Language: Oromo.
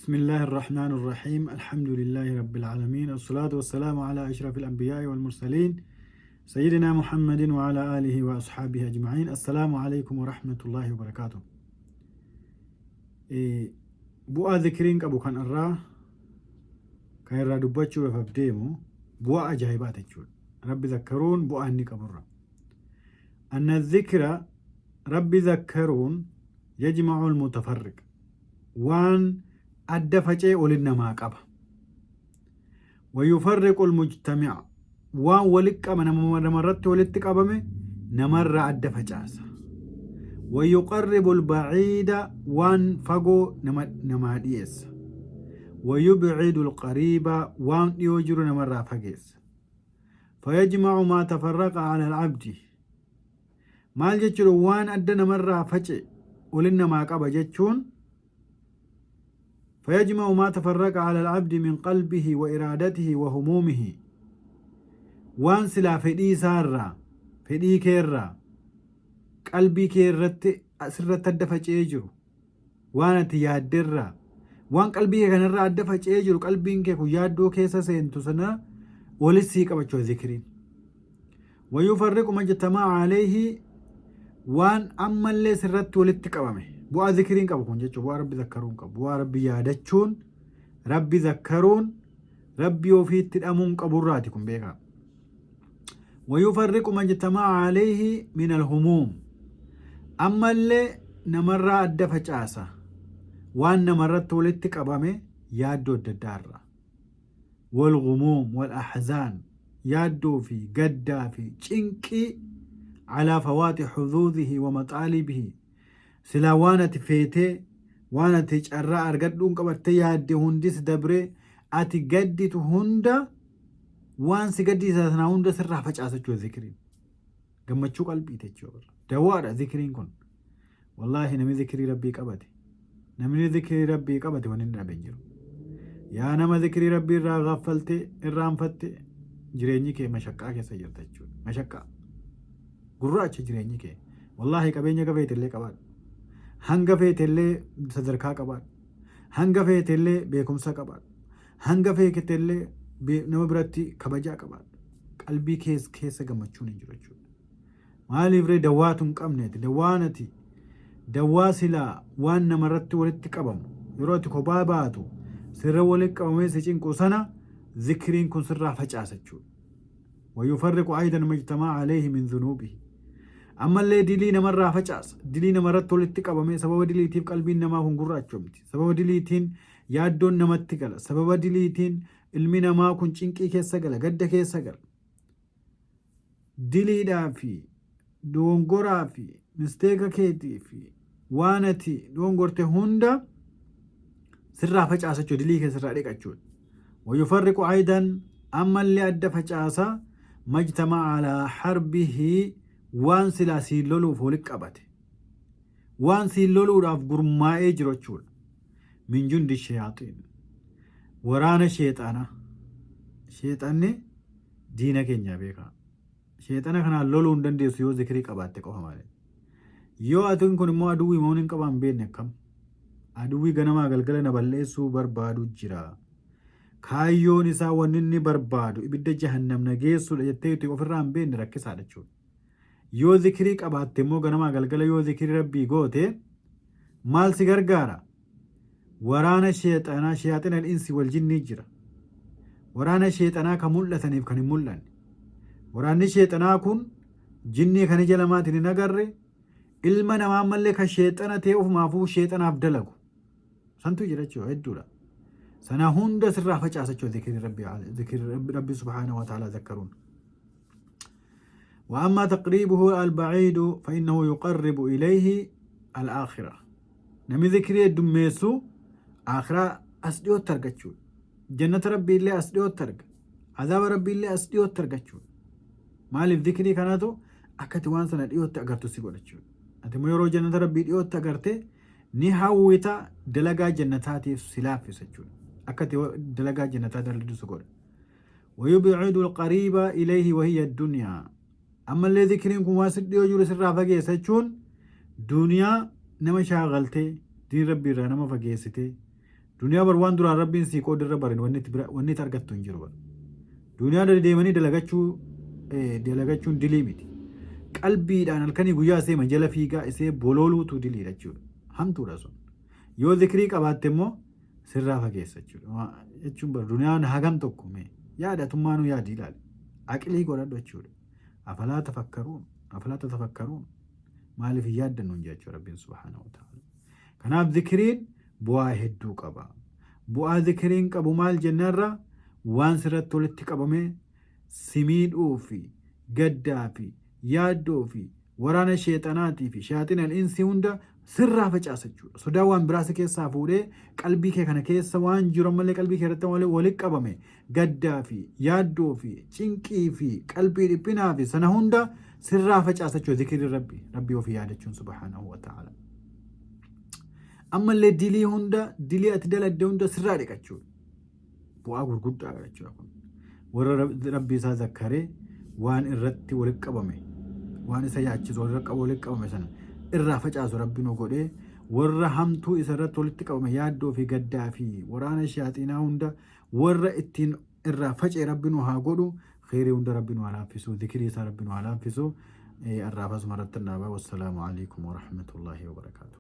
بسم الله الرحمن الرحيم، الحمد لله رب العالمين، الصلاة والسلام على أشرف الأنبياء والمرسلين، سيدنا محمد وعلى آله وأصحابه أجمعين. السلام عليكم ورحمة الله وبركاته. Bu'aa zikriin qabu kan irraa kan irraa dubbachuudhaaf deemu bu'aa ajaa'ibaati jechuudha. Rabbi zakkaruun bu'aa inni qaburra. أن الذكر، Rabbi zakkaruun، يجمع المتفرق، waan adda facee olin namaa qaba. ويفرق المجتمع، waan walitti qaba namarratti walitti qabame namarraa adda facaasa. ويقرب البعيد، waan fagoo namaa dhiyeessa. ويبعد القريب، waan dhiyoo jiru namarraa fageessa. فيجمع ما تفرق على العبد. Maal jechuudha? Waan adda namarraa face olin namaa qaba jechuun، فيجمع ما تفرق على العبد من قلبه وإرادته وهمومه، waan silaa fedhii isaarraa, fedhii keerraa, qalbii kee irratti asirratti adda faca'ee jiru, waan ati yaadderraa, waan qalbii kee kanarraa adda faca'ee jiru, qalbiin kee kun yaaddoo keessa seentu sana walis sii qabachuu zikriin. ويفرق ما اجتمع عليه، waan ammallee sirratti walitti qabame. Bu'aa zikriin qabu kun jechuudha. Bu'aa Rabbi zakkaruun qabu, bu'aa Rabbi yaadachuun, Rabbi zakkaruun, Rabbi ofiitti dhamuun qaburraati kun beekaa. ويفرق ما اجتمع عليه من الهموم، ammallee namarraa adda facaasa waan namarratti walitti qabame yaaddoo adda addaarra. والغموم والأحزان، yaaddoo fi gaddaa fi cinqii، على فوات حظوظه ومطالبه، silaa waan ati feetee, waan ati carraa argadhuun qabattee yaadde hundis dabree ati gadditu hunda, waan si gaddisa sanaa hunda sirraa facaasa jechuudha zikriin. Gammachuu qalbiiti jechuudha. Dawaadha zikriin kun. Wallaahi, namni zikrii Rabbii qabate, namni zikrii Rabbii qabate waan inni dhabe hin jiru. Yaa nama zikrii Rabbii irraa gaffalte, irraanfatte, jireenyi kee mashaqqaa keessa jirta jechuudha. Mashaqqaa. Gurraacha jireenyi kee. Wallaahi, qabeenya akka feete illee qabaadhu. Hanga feete illee sadarkaa qabaadhu. Hanga feete illee beekumsa qabaadhu. Hanga feete illee nama biratti kabajaa qabaadhu. Qalbii keessa gammachuun hin jiru jechuudha. Maaliif ree? Dawaatu hin qabneeti. Dawaan ati dawaa silaa waan namarratti walitti qabamu yeroo ati kophaa baatu sirra walitti qabamee si cinqu sana zikriin kun sirraa facaasa jechuudha. ويفرق أيضا ما اجتمع عليه من ذنوبه، ammallee dilii namarraa facaasa. Dilii namarratti walitti qabamee, sababa diliitiif qalbiin namaa kun gurraachomti. Sababa diliitiin yaaddoon namatti gala. Sababa diliitiin ilmi namaa kun cinqii keessa gala, gadda keessa gala. Diliidhaa fi dogongoraa fi mistake keetii fi waan ati dogongorte hunda sirraa facaasa jechuudha. Dilii kee sirraa dhiqachuudha. ويفرق أيضا، ammallee adda facaasa، ما اجتمع على حربه، waan silaa siin loluuf walitti qabate, waan siin loluudhaaf gurmaa'ee jiru jechuudha. من جند الشياطين، waraana sheexanaa. Sheexanni diina keenya beekaa. Sheexana kanaan loluu hin dandeessu yoo zikrii qabaatte qofa malee. Yoo atiin kun immoo aduwwii moon hin qabaan beekne, akkam aduwwii ganamaa galgala na balleessuu barbaadu jira. Kaayyoon isaa wanni inni barbaadu ibidda jahannam na geessuudha jettee ofirraa hin beekne, rakkisaadha jechuudha. Yoo zikrii qabaatte immoo, ganamaa galgala yoo zikrii Rabbii goote, maal si gargaara? Waraana sheexanaa, شياطين الإنس والجن jira. Waraana sheexanaa kan mul'ataniif kan hin mul'anne. Waraanni sheexanaa kun jinnii kan ija lamaatiin hin agarre, ilma namaa ammallee kan sheexana ta'e ofumaafuu sheexanaaf dalagu. Santu jira jechuudha, hedduudha. Sana hunda sirraa facaasa jechuudha zikrii Rabbi سبحانه وتعالى zakkaruun. وأما تقريبه البعيد فإنه يقرب إليه الآخرة. Namni zikrii heddummeessu akhiraa as dhiyootti argachuudha. Jannata Rabbii illee as dhiyootti arga. Azaaba Rabbii illee as dhiyootti argachuudha. Maaliif? Zikrii kanatu akkati waan sana dhiyootti agartu si godhachuudha. Ati immoo yeroo jannata Rabbii dhiyootti agarte ni hawwita, dalagaa jannataatiif si laaffisa jechuudha. Akkati dalagaa jannataa dalagdu si godha. ويبعد القريب إليه وهي الدنيا، ammallee zikriin kun waan si dhiyoo jiru sirraa fageessa jechuun, duniyaa nama shaagaltee diin Rabbii irraa nama fageessite. Duniyaa bar waan duraan Rabbiin sii qoodirra barin wanni itti bira wanni itti argattu hin jiru bar. Duniyaa deemanii dalagachuu dalagachuun dilii miti. Qalbiidhaan halkanii guyyaa isee jala fiigaa isee bolooluutu diliidha jechuudha. Hamtuudha sun. Yoo zikrii qabaatte immoo sirraa fageessa jechuudha. Jechuun bar duniyaan hagam tokko mee yaadatummaanuu yaadi ilaali. Aqlii godhadhu jechuudha. Afalaa tafakkaruun afalaa tatafakkaruun maaliif hin yaaddannu hin jechuudha Rabbiin subhaanahu wa ta'ala. Kanaaf zikriin bu'aa hedduu qaba. Bu'aa zikriin qabu maal jennarra waan sirratti walitti qabame si miidhuu fi gaddaa fi yaaddoo fi waraana sheexanaatii fi shayaaxiinal insii hunda sirraa facaasa jechuudha. Sodaa waan biraa si keessaa fuudhee qalbii kee kana keessa waan jiru ammallee qalbii kee irratti walitti qabame gaddaa fi yaaddoo fi cinqii fi qalbii dhiphinaa fi sana hunda sirraa facaasa jechuudha zikirri rabbi rabbii ofii yaadachuun subhaanahu wa ta'ala. Ammallee dilii hunda dilii ati daladde hunda sirraa dhiqachuudha. Bu'aa gurguddaa jechuudha kun. Warra rabbii isaa zakkaree waan irratti walitti qabame waan isa yaachisu walitti qabame sana irraa facaasu rabbi nu godhee warra hamtuu isa irratti walitti qabame yaaddoo fi gaddaa fi waraana shaaxiinaa hunda warra ittiin irraa facee rabbi nu haa godhu. Kheyrii hunda rabbi nu haa laaffisu, zikirii isaa rabbi nu haa laaffisu. Arraaf asuma irratti dhaaba. Wassalaamu alaikum warahmatullaahi wabarakaatu.